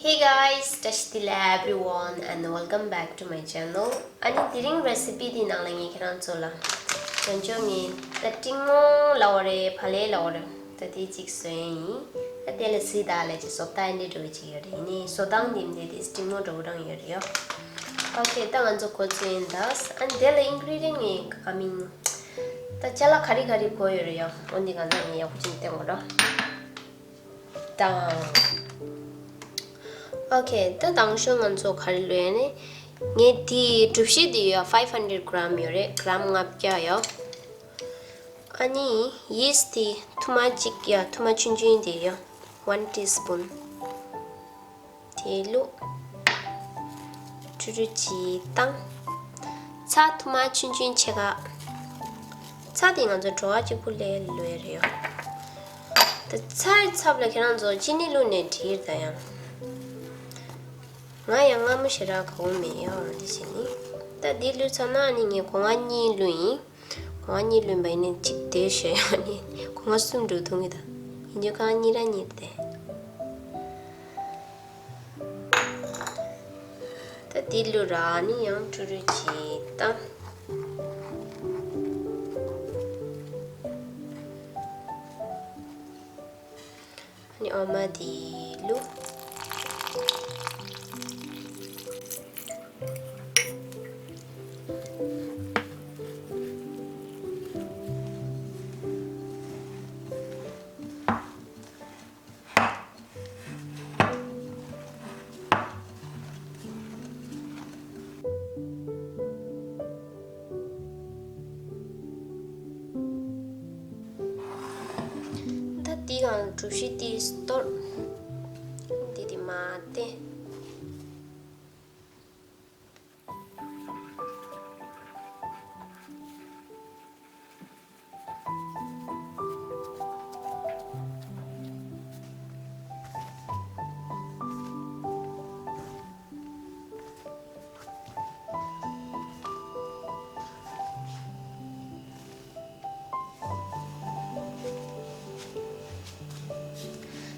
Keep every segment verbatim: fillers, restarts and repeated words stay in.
Hey guys, བཀྲ་ཤིས་བདེ་ལེགས་everyone and welcome back to my channel. ཨ་ནི་དེ་རིང་རེ་སི་པི་དེའི་ནང་ལ་ངས་ཁྱེད་རང་ཚོ་ལ་བྱང་ཆུབ་ངས་ད་ཏིང་མོ་ལབ་པ་རེད། བག་ལེབ་ལབ་པ་རེད། ད་དེ་གཅིག་བཟོས་ཡིན། ད་དེ་ལ་གཟི་དང་ལས་ཀྱི་བཟོ་ལྟ་འདི་འདྲ་བོ་གཅིག་ཡོད་རེད། ཡིན་ནའི་བཟོ་སྟངས་འདི་འདི་དེ་ཏིང་མོ་འདྲ་བོ་རང་ཡོད་རེད་ཡོ། ཨོ་ཁེ། ད་ང་ཚོ་འགོ་བཙུགས་ཡིན། ད་ཨ་ནི་དེ་ལ་ཨིན་གི་རི་ཌི་ཡན་ངས་ཨ་མིན་ད་ཅ་ལག་ག་རེ་ག་རེ་དགོས་ཡོད་རེད་ཡོ། འོ་འདི་ང་ཚོ་ངས་ཡག་པོ་ཅིག་བསྟན་དགོས་རོ། དང་། ཨོ་ཁེ། ད་དང་ཤོས་ང་ཚོ་ག་རེ་ལོས་ནི། ངས་དེའི་གྲུ་བཞི་དེ་ཡོད་ཕའིབ་ཧན་ཌེ་རེཌ་གྷ་རམ་ཡོད་རེད། གྷ་རམ་ལྔ་བརྒྱ་ཡོད། ཨ་ནི་ཡིས་ཊི་དེ་ཐུར་མ་གཅིག་ཡོད། ཐུར་མ་ཆུང་ཆུང་དེ་ཡོད། ཝན་ཊི་སི་པུན། དེ་བླུགས། ཕྲུ་རུ་གཅིག་བཏང་། ཚྭ་ཐུར་མ་ཆུང་ཆུང་ཕྱེད་ཀ། ཚྭ་དེ་ང་ཚོ་བྲོ་བ་གཅིག་པུ་ལས་ལོས་རེད་ཡོ། ད་ཚྭའི་ཚབ་ལ་ཁྱེད་རང་ཚོ་ཅི་ནི་བླུགས་ནས་འགྲིག་རེད། ད་ཡང་ང་ཡང་མངར་མོ་ཞེ་དྲག་གོ་མེད་ཡོ། འདི་བྱས་ནི་ད་འདི་བླུགས་ཚར་ན་ནི་ངས་སྒོ་ང་གཉིས་བླུགས་ཡིན། སྒོ་ང་གཉིས་བླུགས་པ་ཡིན་ནི་གཅིག་དེ་ཞོད་ཡོ། ནི་སྒོ་ང་གསུམ་འགྲོ་ཐུབ་ངེས། ད་ཡིན་རྒྱུ་གང་གཉིས་ར་གཉིས་དེ། ད་འདི་བླུགས་ར་ནི་ཡང་ཕྲུ་རུ་གཅིག་བཏང་། ནི་འོ་མ་འདི་བླུགས། ད་འདི་གང་གྲུ་བཞི་དེ་གཏོར། འདི་དེ་མ་བསྟན།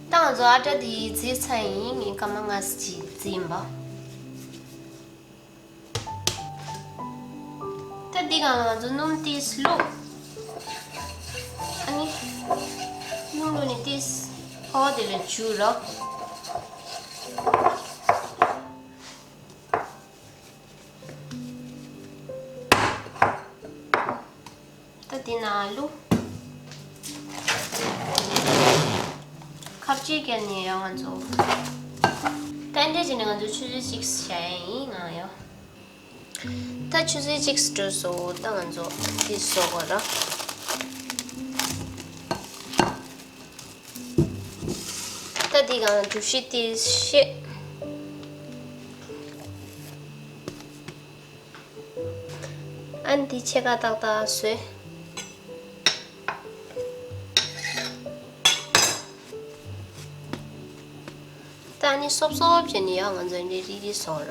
ད་ང་ཚོ་ཨ་ཊ་འདི་བརྫིས་ཚར་ཡིན། ངས་སྐར་མ་ལྔ་ཙམ་ཅིག་བརྫིས་ཡིན་པ། ད་འདི་གང་ལ་ང་ཚོ་སྣུམ་ཏིས་བླུགས། ཨ་ནི་སྣུམ་བླུགས་ནས་ཏིས་ཕོ་དེ་ལ་བྱུག་རོགས། ད་འདི་ནང་བླུགས། ཁ་ཕྱེ་བརྒྱབ་ནས་ཡང་ང་ཚོ། ད་འདི་བྱས་ནས་ང་ཚོ་ཆུ་ཚོད་གཅིག་བཞག་ཡ་ཡིན་ང་ཡོ། ད་ཆུ་ཚོད་གཅིག་འགྲོ་སོང་། ད་ང་ཚོ་འདི་བཟོ་དགོས་ར། ད་འདི་གང་གྲུ་བཞི་ཏིས་ཕྱེད། ཨ་ནི་འདི་ཕྱེད་ཀ་ཏག་ཏག་བཟོས། ད་ནི་སོབ་སོབ་བྱས་ནས་ཡང་ང་ཚོ་འདི་རིལ་རིལ་བཟོ་ར།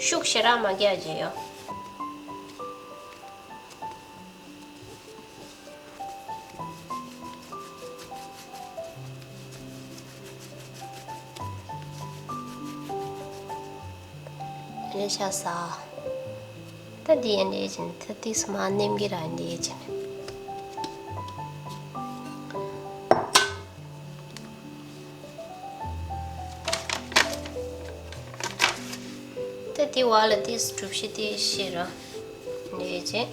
ཤུགས་ཞེ་དྲག་མ་རྒྱག་བྱས་ཡོ། རེད་ཤག་ས། ད་འདི་ཡན་འདྲེས་ཅན་ད་ཏིས་མ་ནེམ་གི་ར་འདྲེས་ཅན། ད་འདི་བ་ལ་ཏིས་གྲུ་བཞི་ཏིས་ཕྱེད་ར་འདྲེས་ཅན།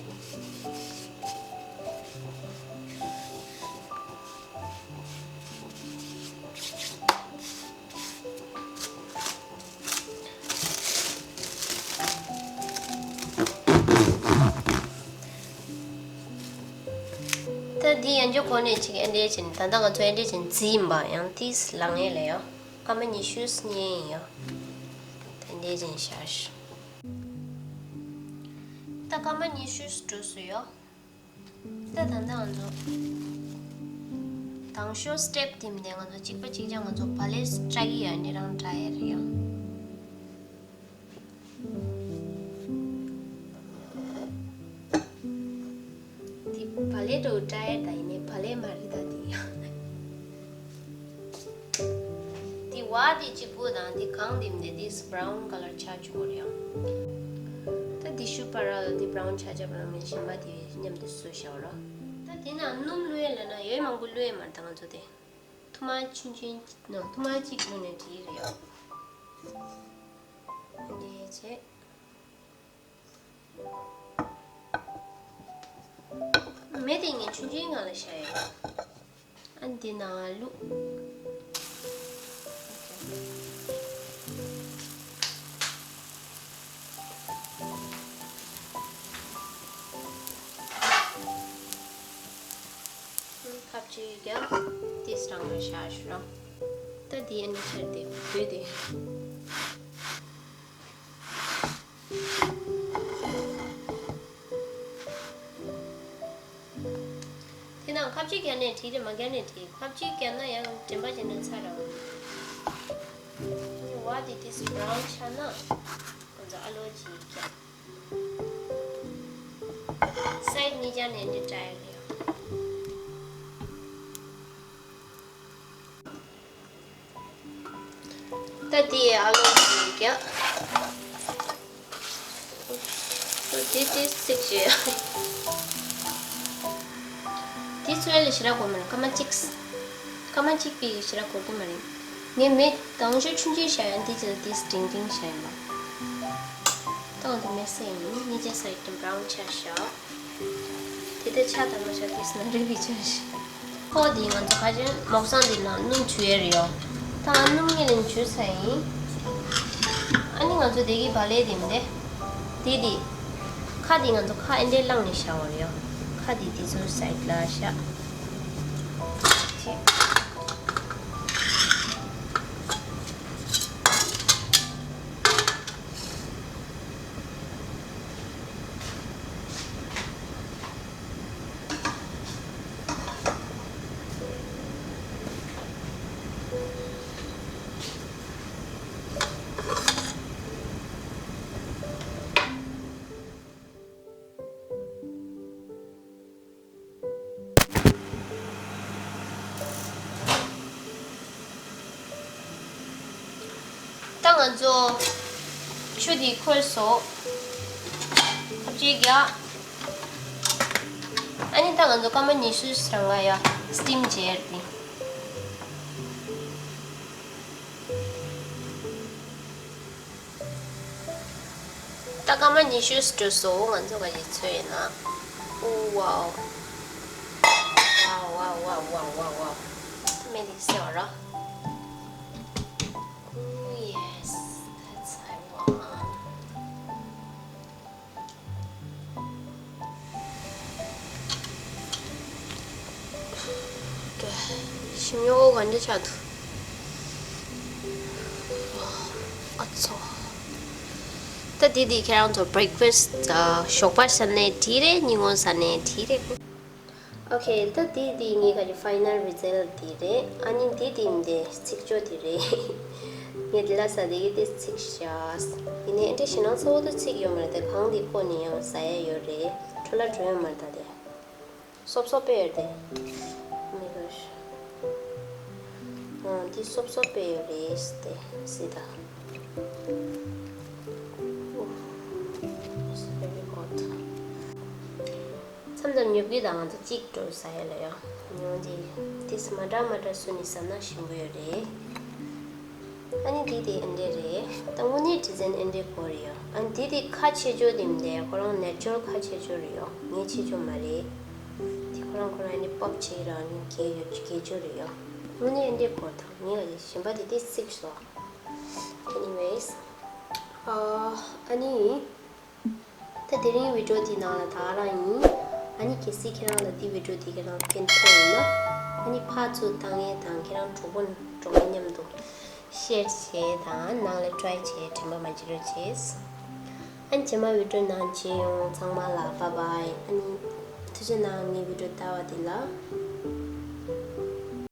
ད་འདི་ཡང་འཇོག་གོ་ནས་ཅིག་ཨེ་འདྲས་ཅན། ད་ལྟ་ང་ཚོ་ཨེ་འདྲས་ཅན་བརྫིས་ཡིན་པ། ཡང་ཏིས་ལངས་ཡས་ལ་ཡོ། སྐར་མ་ཉི་ཤུ་ཉན་ཡིན་ཡོ། ད་ཨེ་འདྲས་ཅན་ཤར། ད་སྐར་མ་ཉི་ཤུ་འགྲོ་སོང་ཡོ། ད་ད་ལྟ་ང་ཚོ་དང་ཤོས་སི་ཊེབ་དེ་མིན་ནས་ང་ཚོ་གཅིག་པ་གཅིག་རྐྱང་ང་ཚོ་བག་ལེབ་སྐྲ་གི་ཡ་ནི་རང་འདྲ་ཡ་རེད་ཡ། དེ་བག་ལེབ་འདྲ་བོ་སྐྲ་ཡ་ད་ཡིན་ནའི་བག་ལེབ་མ་རེད་ད་དེ་ཡ། དེ་བ་ བ་དེ་གཅིག་པུ་དང་དེ་གང་དེ་མིན་དེ་དེ་brown colour ཆགས་བཅུག་གི་རེད་ཡ། ད་དེ་ཤུ་པ་ར་ལ་དེ་brown ཆགས་ཆགས་པ་ལ་མིན་གཞན་པ་དེ་མཉམ་དུ་བཟོས་བཞག་རོགས། ད་དེ་ན་སྣུམ་བླུགས་ཡས་ལབ་ན་ཡོད་མང་པོ་བླུགས་ཡས་མ་རེད། ད་ང་ཚོ་དེ་ཐུར་མ་ཆུང་ཆུང་ནང་ཐུར་མ་གཅིག་བླུགས་ནས་བྲིས་རེད་ཡ། འདི་བྱས། མེ་དེ་ངས་ཆུང་ཆུང་ངང་ལ་བཞག་ཡོད། ཨ་འདི་ནང་བླུགས། ཁབ་ཅིག་རྒྱབ། དེ་སྲང་ལ་བཞག་ཞུ་རོགས། ད་དེ་ཡན་ནི་ཆར་དེ་བུད་དེ། དེ་ནང་ཁབ་ཅིག་བརྒྱབ་ནས་བྲིས་རེད། མ་བརྒྱབ་ནས་བྲིས། ཁབ་ཅིག་བརྒྱབ་ན་ཡང་དྲན་པ་བྱས་ན་ཚར་ར། What it is brown ཆགས་ན་ང་ཚོ་ཨ་ལོ་ཅིག་བརྒྱབ། སའིཌ་གཉིས་ཆ་ནས་འདི་འདྲ་ཡོད་རེད། ད་དེ་ཨ་ལོ་ཅིག་རྒྱག་དེ་དེ་ཚིག་བྱས། དེ་ཚོའི་ལ་ཞེ་དྲག་གོ་མ་རེད། སྐར་མ་གཅིག་སྐར་མ་གཅིག་པའི་ཞེ་དྲག་གོ་གི་མ་རེད། ངས་མེ་དང་ཤོས་ཆུང་ཆུང་བཞག་ཡང་དེ་ཚོ་དེ་འབྲིང་འབྲིང་བཞག་ཡིན་པ། ཏང་དུ་མེ་སེ་ཡིན། གཉིས་ཆ་སའིཌ་དེ་བྷ་རའུན་ཆ་བཞག་དེ་ལྟར་ཆ་དང་མ་ཆ་དེ་སྣ་རིག་གི་ཆ་ཞིག་ཁོ་དེ་ང་ཚོ་ཁ་ཆེན་མོག་སང་དེ་ནང་སྣུམ་བྱུག་ཡས་རེད་ཡོ། ད་ང་སྣུམ་ངེད་ལ་བྱུག་ཚར་ཡིན། ཨ་ནི་ང་ཚོ་དེ་གི་བ་ལས་དེ་མི་འདེ། དེ་དེ། ཁ་དེ་ང་ཚོ་ཁ་ཨེ་འདྲས་བླངས་ནས་བཞག་པ་རེད་ཡོ། ཁ་དེ་དེ་ཚོའི་སའིཌ་ལ་བཞག་ད་ང་ཚོ་ཆུ་དེ་ཁོལ་སོང་། ཁ་ཕྱེ་རྒྱག་ཨ་ནི་ད་ང་ཚོ་སྐར་མ་ཉི་ཤུ་རང་ག་ཡ་སི་ཊིམ་བྱས་ཏེ། ད་སྐར་མ་ཉི་ཤུ་འགྲོ་སོང་། ང་ཚོ་ག་ཅིག་ཚོད་ཡིན་ན། ཨོ་ཝའོ། ཝའོ་ཝའོ། མེ་འདི་སེ་བ་ར། Oh yes, that's I want. ཞིམ་ཡོ་ག་འདྲ་ཆགས་འདུག་ཨ་ཚོ། ད་འདི་འདི་ཁྱེད་རང་ཚོ་བྷི་རེག་ཕ་སི་ཊི་ཞོགས་པ་ཟ་ནའི་འགྲིག་རེད། ཉིན་གུང་ཟ་ནའི་འགྲིག་རེད། ཨོ་ཁེ། ད་འདི་འདི་ངའི་ག་ཅིག་ཕའི་ནལ་རི་ཛལ་འདི་རེད། ཨ་ནི་འདི་འདི་འདི་ཚིག་བརྗོད་འདི་རེད། ངས་འདི་ལ་ཟ་འདི་གི་འདི་ཚིག་བཞག་ཡིན་ནའི་ཨེ་འདྲ་ཞེ་ནང་གཙོ་བོ་དུ་ཚིག་ཡོད་མ་རེད་དེ། གང་འདི་ཁོ་ནི་ཡང་ཟ་ཡ་ཡོད་རེད། འཕྲོ་ལ་འགྲོ་ཡོད་མ་རེད་ད་དེ། སོབ་སོབ་པོ་ཡོད་དེ། མི་དགོས། ཨ་འདི་སོབ་སོབ་པོ་ཡོད་རེད་དེ། སི་ད། ཨུ། It's very hot. མཚམས་མཚམས་ཉོབ་ཀྱི་དང་ང་ཚོ་གཅིག་འགྲོ་ཟ་ཡ་ལ་ཡ། ཉོ་འདི། དེས་མ་འདྲ་མ་འདྲ་སུ་ནི་ཟ་ན་ཞིམ་པོ་ཡོད་རེད། ཨ་ནི་འདི་དེ་ཨེ་འདྲས་རེད། ད་དངོས་གནས་དྲི་ཟན་ཨེ་འདྲས་གོ་རེད་ཡ། ཨ་ནི་འདི་དེ་ཁ་ཆེ་ཆོ་དེ་མི་འདྲ། ཁོ་རང་ནེ་ཅོར་ཁ་ཆེ་ཆོ་རེད་ཡ། ངའི་ཆེ་ཆོ་མ་རེད། དེ་ཁོ་རང་ཁོ་རང་ཨེ་འདྲས་པོབ་ཆེ་ར་ཨ་ནི་གས་ཡོད་གས་ཆོ་རེད་ཡ། དངོས་གནས་ཨེ་འདྲས་གོ་དང་ངས་ལ་ཞིམ་པ་དེ་དེ་གཟིགས་སོ། Anyways. ཨ་ཨ་ནི། ད་དེ་རིང་བི་ཌིའོ་འདི་ནང་ལ་ད་ག་རང་ཡིན། ཨ་ནི་གལ་སྲིད་ཁྱེད་རང་ལ་འདི་བི་ཌིའོ་འདི་ཁྱེད་རང་ཕན་ཐོགས་ཡོད་ན། ཨ་ནི་ཕར་ཚུར་བཏང་ཡས་དང་ཁྱེད་རང་གྲོགས་པོ་གྲོགས་མོ་མཉམ་དུ་ཤེར་བྱས་དང་ནང་ལ་ཊྲའི་བྱས་དྲན་པ་མ་བརྗེད་རོགས་བྱེད། ཨ་ནི་རྗེས་མ་བི་ཌིའོ་ནང་མཇལ་ཡོང་། ཚང་མ་ལ་བྷའི་བྷའི། ཨ་ནི་ཐུགས་རྗེ་གནང་། ངའི་བི་ཌིའོ་ལྟ་བ་འདི་ལ།